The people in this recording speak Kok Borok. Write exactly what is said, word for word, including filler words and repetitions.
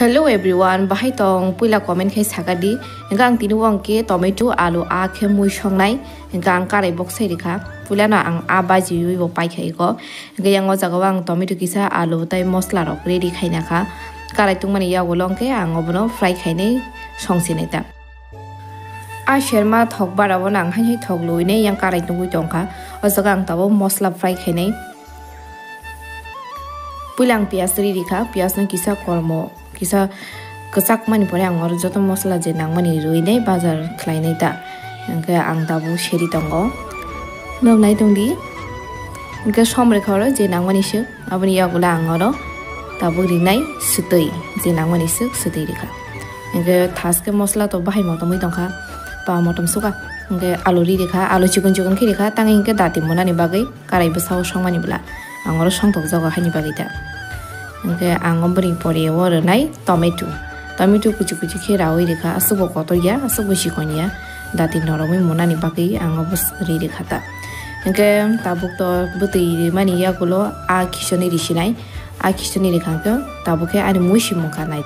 Hello everyone, bahai tong? Puila comment khai saka di. Hingke ang tini wng khe tomato, alu, a khe mui songnai. Hingke ang karai bok sai rikha. Puila no ang a baji ui bo pai khai ko. Hingke yang o jaga o ang tomato kisa, alu tai mosla rok ready khai na kha. Karai tungmani yagulo hingke ang obono fry khainai songsinai ta. A serma thok bara bono ang hai hai thok lui nai yang karai tungui tong kha. O jaga ang tabuk mosla fry khainai. Puila ang piyaj ri rikha, piyaj no kisa kormo, kisa kwchak mani pore ang oro joto mosla je nangmani rwi nai bazar khlai nai ta. Hingke ang tabuk seri tongo. Nok nai tong di. Hingke som rikha oro je nangmani swk, aboni yagulo ang oro tabuk rinai swtwi, je nangmani swk swtwi rikha. Hingke thaske mosla to bahai motomwi tongkha, pa motom suka. Hingke alu ri rikha, alu chikon chikon khe rikha, tang hingke dati monani bagwi. Karai bwsao songmani bwla ang oro songthokjago haini bagwi da. Hingke ang o bwrwi pori o rwnai tomato. Tomato kuchu kuchu khe raui rikha, aswkbo kotor ya, aswkbo chikon ya. Dati noromwi monani bagwi ang o bwswk ri rikha ta. Hingke tabuk to bwtwi rimani yagulo a khichoni risinai. A khichoni rikha hingke tabuk khe ani mui si mungkha nai.